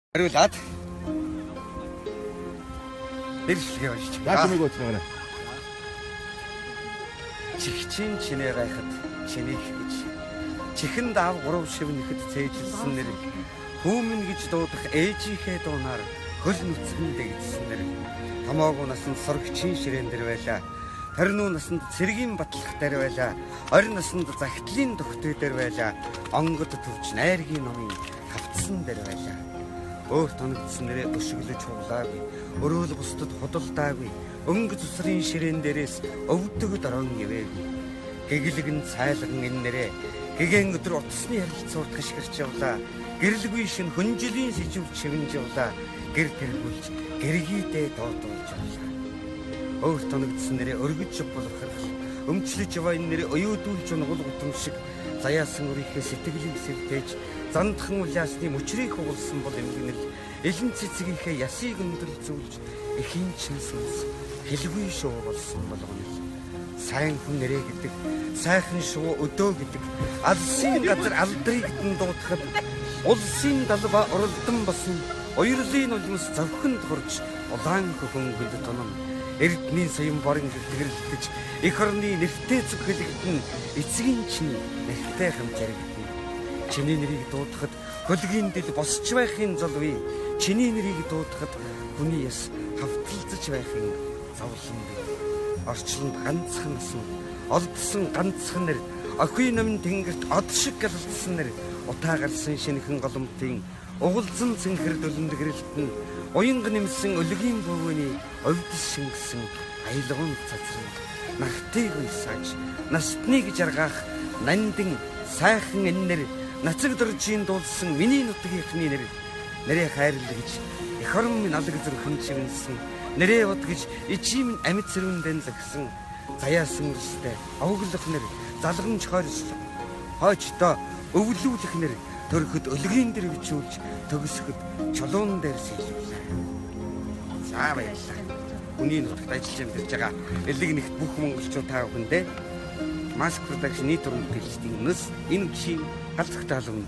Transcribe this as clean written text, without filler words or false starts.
Хариулаад нэршлэгээ уншиж. За чимээг ууцгаарай. Чихчин чинээ гайхад чинийх гэж. Чихэн даав гурав шивнэхэд цээжилсэн нэр. Хүүмэн гэж дуудах ээжийнхээ дуунаар хөл нүцгэн дэгдсэн нэр. Томоогүй насанд сорогчийн ширээн дээр байлаа. 20 насанд цэргийн батлах дээр байлаа. 20 насанд захидлын тогтой дээр байлаа. Онгод төвч найргийн номын хавцсан дээр байлаа. Өөр тоногдсон нэрээ өшөглөж хуглаагүй. Өрөөл бусдад худалдаагүй. Өнгө зүсрийн ширээн дээрээс өвдөг дорон ивээгүй. Гэгэлгэн цайлган энэ нэрээ гэгэн өдөр утасны харилцуурд хашгирч явлаа. Гэрлгүй шин хөнжлийн сэжүүр чивэнж явлаа. Гэр тэргүүлж гэргийдээ доодуулж явлаа. Өөр тоногдсон нэрээ өргөж булхархал өмчлөж яваа энэ нэрээ оюудүүлж унгал гутам шиг заяасан өрийнхээ сэтгэлийг сэвтээж зандхан улаасны мөчрийг хугалсан бол эмгэнэл элен цэцгийнхээ ясыг өндөрлзүүлж эхийн чин сүнс хэлгүй шуу болсон болгоно. Сайн хүн нэрээ гэдэг, сайхан шуу өдөө гэдэг, алсын газар алдрыг дуудахад улсын далба уралдан болсон, уярлын нулимс зовхонд хурж улаан хөхөнгөнд тунам. Эрдний соён борон гэрлэлтэж эх орны нэртэй зүг хэлэгдэн, эцгийн чинь нэртэй хамт яригдана. Чиний нэрийг дуудахад хөлгийн дэл босч байхын золвээ. Чиний нэрийг дуудахад хүний яс хавталзаж байхын зовлон бий. Орчлонд ганцхан насан, олдсон ганцхан нэр, охин номын тэнгэрт од шиг галалдсан нэр, утаа гарсан шинхэн голомтын угалзан цэнхэр дүлэнд гэрэлтэн, уянга нэмсэн өлгийн бөвөний овдс шингэсэн аялгын цацран, нартыг уйсааж, настныг жаргаах нандин сайхан энэ нэр, нацаг доржийн дуулсан миний нутгийнхны нэр, нэрээ хайрлал гэж эх орон минь алаг зүрхэн чивэнсэн, нэрээ бод гэж ичим минь амьд цэрвэндэн загсан, заяасан өрстэй овоглох нэр, залгамж хойрслох хойчдоо өвлүүлэх нэр, төрөхөд өлгийн дэр бичүүлж төгсөхөд чулуун дээр сэлвлээ. За баярлалаа. Хүний нутагт ажиллаж амьдарч байгаа элэг нэгт бүх монголчууд та бүхэндээ Mask Production нийт уран бүтээлчдийн өмнөөс энэ үдшийн гал зохитой халуун